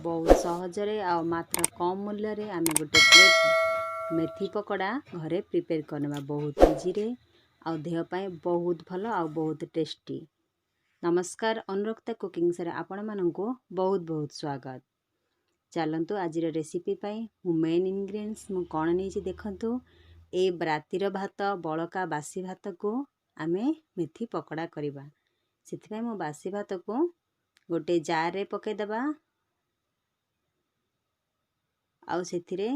ବହୁତ ସହଜରେ ଆଉ ମାତ୍ର କମ୍ ମୂଲ୍ୟରେ ଆମେ ଗୋଟେ ପ୍ଲେଟ୍ ମେଥି ପକୋଡ଼ା ଘରେ ପ୍ରିପେୟାର କରିନେବା, ବହୁତ ଇଜିରେ ଆଉ ଦେହ ପାଇଁ ବହୁତ ଭଲ ଆଉ ବହୁତ ଟେଷ୍ଟି। ନମସ୍କାର, ଅନୁରକ୍ତା କୁକିଂସରେ ଆପଣମାନଙ୍କୁ ବହୁତ ବହୁତ ସ୍ୱାଗତ। ଚାଲନ୍ତୁ, ଆଜିର ରେସିପି ପାଇଁ ମୁଁ ମେନ୍ ଇନଗ୍ରିଡ଼ିଏଣ୍ଟସ୍ ମୁଁ କ'ଣ ନେଇଛି ଦେଖନ୍ତୁ। ଏଇ ରାତିର ଭାତ, ବଳକା ବାସି ଭାତକୁ ଆମେ ମେଥି ପକୋଡ଼ା କରିବା। ସେଥିପାଇଁ ମୁଁ ବାସି ଭାତକୁ ଗୋଟେ ଜାର୍ରେ ପକାଇଦେବା ଆଉ ସେଥିରେ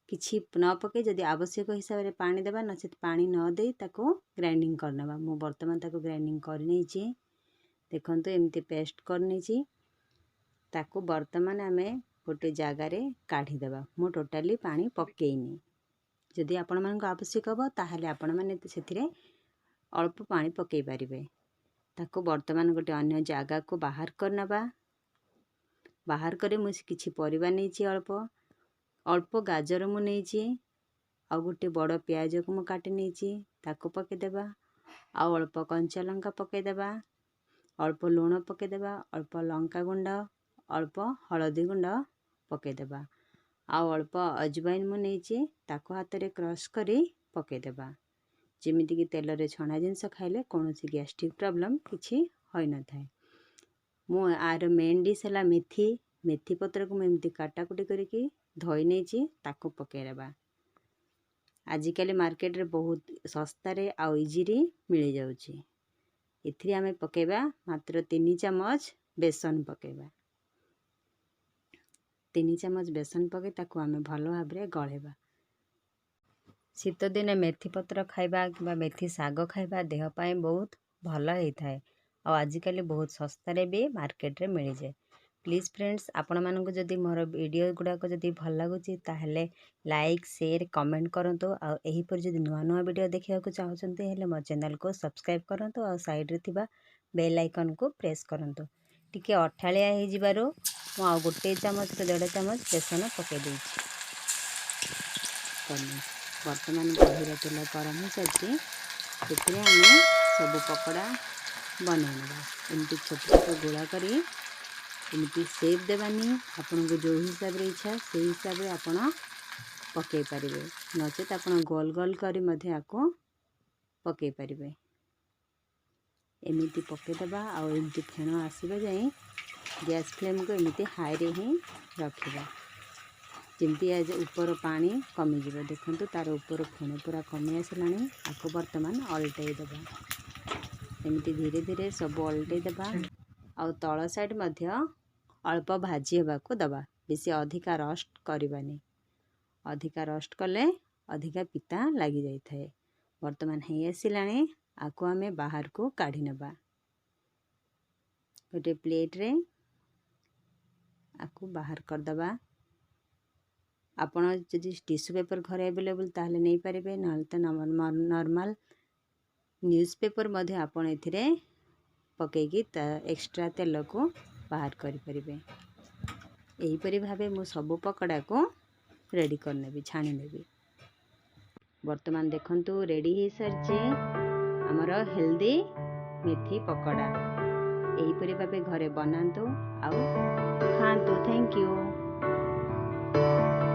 କିଛି ନ ପକାଇ ଯଦି ଆବଶ୍ୟକ ହିସାବରେ ପାଣି ଦେବା, ନଚେତ୍ ପାଣି ନ ଦେଇ ତାକୁ ଗ୍ରାଇଣ୍ଡିଙ୍ଗ କରିନେବା। ମୁଁ ବର୍ତ୍ତମାନ ତାକୁ ଗ୍ରାଇଣ୍ଡିଙ୍ଗ କରିନେଇଛି। ଦେଖନ୍ତୁ, ଏମିତି ପେଷ୍ଟ କରିନେଇଛି। ତାକୁ ବର୍ତ୍ତମାନ ଆମେ ଗୋଟେ ଜାଗାରେ କାଢ଼ିଦେବା। ମୁଁ ଟୋଟାଲି ପାଣି ପକାଇନି। ଯଦି ଆପଣମାନଙ୍କୁ ଆବଶ୍ୟକ ହେବ, ତାହେଲେ ଆପଣମାନେ ସେଥିରେ ଅଳ୍ପ ପାଣି ପକାଇ ପାରିବେ। ତାକୁ ବର୍ତ୍ତମାନ ଗୋଟେ ଅନ୍ୟ ଜାଗାକୁ ବାହାର କରିନେବା। ବାହାର କରି ମୁଁ କିଛି ପରିବା ନେଇଛି। ଅଳ୍ପ ଅଳ୍ପ ଗାଜର ମୁଁ ନେଇଛି ଆଉ ଗୋଟେ ବଡ଼ ପିଆଜକୁ ମୁଁ କାଟି ନେଇଛି, ତାକୁ ପକାଇଦେବା। ଆଉ ଅଳ୍ପ କଞ୍ଚା ଲଙ୍କା ପକାଇଦେବା, ଅଳ୍ପ ଲୁଣ ପକାଇଦେବା, ଅଳ୍ପ ଲଙ୍କା ଗୁଣ୍ଡ, ଅଳ୍ପ ହଳଦୀ ଗୁଣ୍ଡ ପକାଇଦେବା ଆଉ ଅଳ୍ପ ଅଜବାଇନ ମୁଁ ନେଇଛି, ତାକୁ ହାତରେ କ୍ରସ୍ କରି ପକାଇଦେବା। ଯେମିତିକି ତେଲରେ ଛଣା ଜିନିଷ ଖାଇଲେ କୌଣସି ଗ୍ୟାଷ୍ଟ୍ରିକ୍ ପ୍ରୋବ୍ଲେମ୍ କିଛି ହୋଇନଥାଏ। ମୁଁ ଆର ମେନ୍ ଡିଶ୍ ହେଲା ମେଥି। ମେଥି ପତ୍ରକୁ ମୁଁ ଏମିତି କାଟାକୁଟି କରିକି ଧୋଇ ନେଇଛି, ତାକୁ ପକାଇଦେବା। ଆଜିକାଲି ମାର୍କେଟରେ ବହୁତ ଶସ୍ତାରେ ଆଉ ଇଜିରେ ମିଳିଯାଉଛି। ଏଥିରେ ଆମେ ପକାଇବା ମାତ୍ର 3 ଚାମଚ ବେସନ ପକାଇବା। 3 ଚାମଚ ବେସନ ପକାଇ ତାକୁ ଆମେ ଭଲ ଭାବରେ ଗଳେଇବା। ଶୀତଦିନେ ମେଥି ପତ୍ର ଖାଇବା କିମ୍ବା ମେଥି ଶାଗ ଖାଇବା ଦେହ ପାଇଁ ବହୁତ ଭଲ ହେଇଥାଏ ଆଉ ଆଜିକାଲି ବହୁତ ଶସ୍ତାରେ ବି ମାର୍କେଟରେ ମିଳିଯାଏ। ପ୍ଲିଜ୍ ଫ୍ରେଣ୍ଡସ୍, ଆପଣମାନଙ୍କୁ ଯଦି ମୋର ଭିଡ଼ିଓ ଗୁଡ଼ାକ ଯଦି ଭଲ ଲାଗୁଛି, ତାହେଲେ ଲାଇକ୍, ସେୟାର, କମେଣ୍ଟ କରନ୍ତୁ। ଆଉ ଏହିପରି ଯଦି ନୂଆ ନୂଆ ଭିଡ଼ିଓ ଦେଖିବାକୁ ଚାହୁଁଛନ୍ତି ହେଲେ ମୋ ଚ୍ୟାନେଲକୁ ସବସ୍କ୍ରାଇବ୍ କରନ୍ତୁ ଆଉ ସାଇଡ଼୍ରେ ଥିବା ବେଲ୍ ଆଇକନ୍କୁ ପ୍ରେସ୍ କରନ୍ତୁ। ଟିକେ ଅଠାଳିଆ ହେଇଯିବାରୁ ମୁଁ ଆଉ 1 ଚାମଚରୁ ଦେଢ଼ ଚାମଚ ବେସନ ପକାଇ ଦେଇଛି। ବର୍ତ୍ତମାନ କଢ଼େଇର ତେଲ ଗରମ ହୋଇସାରିଛି। ସେଥିରେ ଆମେ ସବୁ ପକୋଡ଼ା ବନେଇ ନେବା। ଏମିତି ଛୋଟ ଛୋଟ ଗୋଳା କରି ଏମିତି ସେପ୍ ଦେବାନି। ଆପଣଙ୍କୁ ଯେଉଁ ହିସାବରେ ଇଚ୍ଛା, ସେଇ ହିସାବରେ ଆପଣ ପକାଇ ପାରିବେ, ନଚେତ୍ ଆପଣ ଗୋଲ ଗୋଲ କରି ମଧ୍ୟ ୟାକୁ ପକାଇ ପାରିବେ। ଏମିତି ପକାଇଦେବା ଆଉ ଏମିତି ଫେଣ ଆସିବା ଯାଏଁ ଗ୍ୟାସ୍ ଫ୍ଲେମ୍କୁ ଏମିତି ହାଇରେ ହିଁ ରଖିବା, ଯେମିତି ଆଜି ଉପର ପାଣି କମିଯିବ। ଦେଖନ୍ତୁ, ତା'ର ଉପର ଫେଣ ପୁରା କମି ଆସିଲାଣି। ଆକୁ ବର୍ତ୍ତମାନ ଅଲଟେଇ ଦେବା। ଏମିତି ଧୀରେ ଧୀରେ ସବୁ ଅଲଟେଇ ଦେବା ଆଉ ତଳ ସାଇଡ଼୍ ମଧ୍ୟ ଅଳ୍ପ ଭାଜି ହେବାକୁ ଦେବା। ବେଶୀ ଅଧିକା ରଷ୍ଟ କରିବାନି। ଅଧିକା ରଷ୍ଟ କଲେ ଅଧିକା ପିତା ଲାଗିଯାଇଥାଏ। ବର୍ତ୍ତମାନ ହେଇ ଆସିଲାଣି, ଆକୁ ଆମେ ବାହାରକୁ କାଢ଼ି ନେବା। ଗୋଟେ ପ୍ଲେଟ୍ରେ ଆକୁ ବାହାର କରିଦେବା। ଆପଣ ଯଦି ଟିସୁ ପେପର୍ ଘରେ ଆଭେଲେବୁଲ୍, ତାହେଲେ ନେଇପାରିବେ, ନହେଲେ ତ ନର୍ମାଲ୍ ନ୍ୟୁଜ୍ ପେପର୍ ମଧ୍ୟ ଆପଣ ଏଥିରେ ପକାଇକି ତା ଏକ୍ସଟ୍ରା ତେଲକୁ ବାହାର କରିପାରିବେ। ଏହିପରି ଭାବେ ମୁଁ ସବୁ ପକୋଡ଼ାକୁ ରେଡ଼ି କରିନେବି, ଛାଣି ନେବି। ବର୍ତ୍ତମାନ ଦେଖନ୍ତୁ, ରେଡ଼ି ହେଇସାରିଛି ଆମର ହେଲ୍ଦି ମେଥି ପକୋଡ଼ା। ଏହିପରି ଭାବେ ଘରେ ବନାନ୍ତୁ ଆଉ ଖାଆନ୍ତୁ। Thank you.